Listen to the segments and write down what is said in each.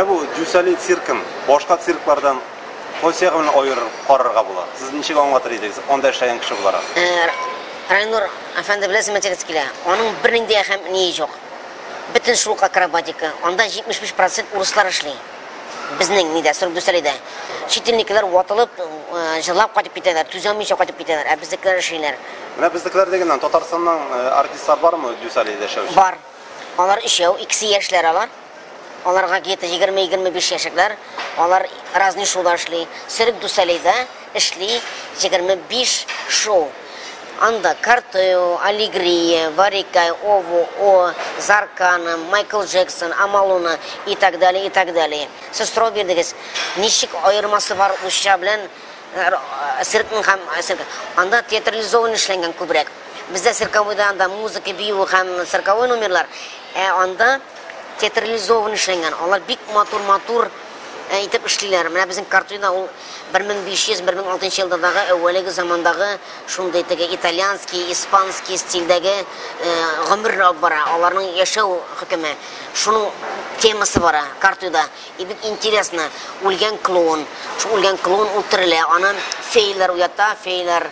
Менә бу Дюсали циркын башка цирклардан кайсы ягы белән аерып карарга була? Сез ничек аңлатыр идегез, анда эшләгән кеше буларак? Райнур әфәнде, беләсезме, әйтәсе килә, аның бернинди әһәм ние юк. Бөтен шул ук акробатика. Анда 75 процент урыслар эшли. Безнең нидә, Цирк Дю Солейда. Чит илнекеләр ватылып, җырлап кайтып китәләр, түзә алмыйча кайтып китәләр, ә безнекеләр эшлиләр. Менә безнекеләр дигәннән, Татарстаннан артистлар бармы Дю Солейда эшләүче? Бар. Алар өчәү, икесе яшьләр алар. Аларга где-то 20-25 яшьлекләр. Алар разный шоуда эшли. Цирк Дю Солейда эшли 25 шоу. Анда Картео, Алегрия, Варикай, Ово, О, Заркана, Майкл Джексон, Амалуна и так далее, и так далее. Сез сорау бирдегез, ничек аермасы бар русча белән циркның һәм цирк. Анда театрализованный эшләнгән күбрәк. Бездә цирковойда анда музыка, бию һәм цирковой номерлар, ә анда театрализованный эшләнгән. Алар бик матур-матур итеп эшлиләр. Менә безнең картина ул 1500-1600 елдагы әүвәлге замандагы шундый теге итальянский, испанский стильдәге гомер алып бара. Аларның яшәү хөкеме. Шуның темасы бара картуда. И бик интересно, үлгән клоун. Шул үлгән клоун ул терелә. Аны фейлар уята, фейлар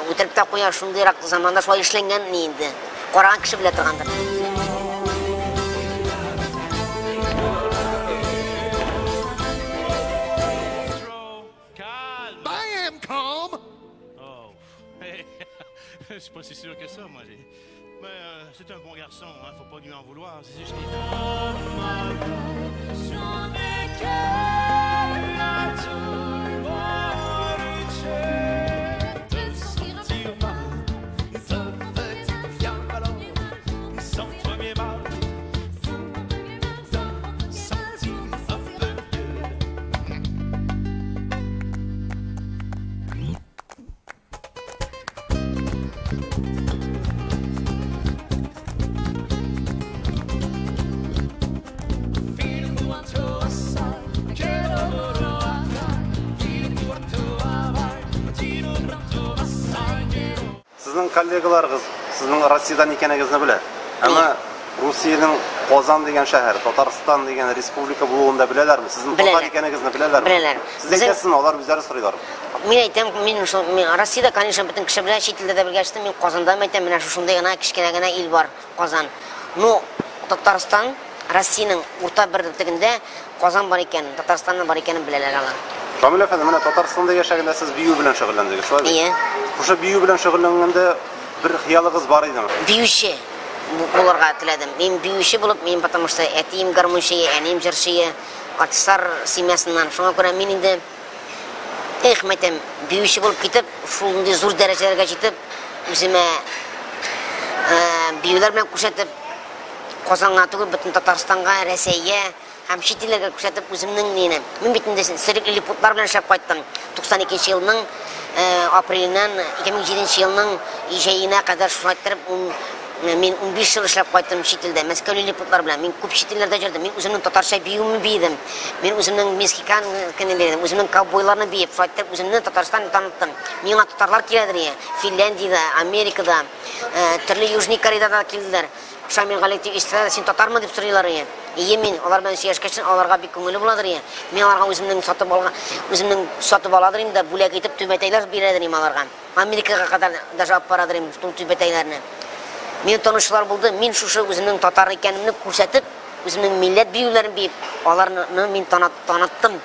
үтереп тә куя. Шундыйрак заманда шулай эшләнгән ни инде. Караган кеше белә торгандыр. I am calm. Oh, je suis pas si sûr que ça, moi. Mais c'est un bon garçon, hein, faut pas lui en vouloir. C'est juste qu'il... Сезнең коллегаларыгыз сезнең Россиядән икәнегезне белә. Әмма Русиянең Казан дигән шәһәр, Татарстан дигән республика булуын да беләләрме? Сезнең татар Беләләр. икәнегезне беләләрме? Беләләр. Сез Безнең- әйтәсезме, алар үзләре сорыйлар. Мин әйтәм, мин шул, мин Россиядә, конечно, бөтен кеше белә, чит илдә дә белгәч, мин Казанда әйтәм, менә шушындый гына кечкенә генә ил бар, Казан. Ну, Татарстан, Россиянең урта бер тегендә Казан бар икән, Татарстанның бар икәнен беләләр алар. Шамил әфәнде, менә Татарстанда яшәгәндә сез бию белән шөгыльләндегез, шулай бит? Ие. Шушы бию белән шөгыльләнгәндә бер хыялыгыз бар идеме? Биюче булырга теләдем. Мин биюче булып, мин потому что әтием гармунчы, әнием җырчы, артистлар семьясыннан. Шуңа күрә мин инде, эх, мәйтәм, биюче булып китеп, шундый зур дәрәҗәләргә җитеп, үземә биюләр белән күрсәтеп, Казанга түгел, бөтен Татарстанга, Рәсәйгә һәм чит илләргә күрсәтеп үземнең мине. Мин бит инде цирк лилипутлар белән эшләп кайттым. 92 елның апреленнән 2007 елның җәенә кадәр шулай иттереп мин 15 ел эшләп кайттым чит илдә, Мәскәү лилипутлар белән. Мин күп чит илләрдә йөрдем. Мин үземнең татарча биюемне биедем. Мин үземнең мексиканканы биедем, үземнең ковбойларны биеп, шулай иттереп үземне Татарстан таныттым. Миңа татарлар киләдер ие. Финляндиядә, Америкада, төрле Южный Кореяда да килделәр. Шамил Галиев ишетәләр, син татармы дип сорыйлар ие. Ие мин, алар белән сөйләшкәч, аларга бик күңелле буладыр ие. Мин аларга үземнең сатып алган, үземнең сатып аладыр инде, бүләк итеп түбәтәйләр бирәдер инде аларга. Америкага кадәр даже алып барадыр инде шул түбәтәйләрне. Мине танучылар булды, мин шушы үземнең татар икәнемне күрсәтеп, үземнең милләт биюләрен биеп, аларны мин таныттым.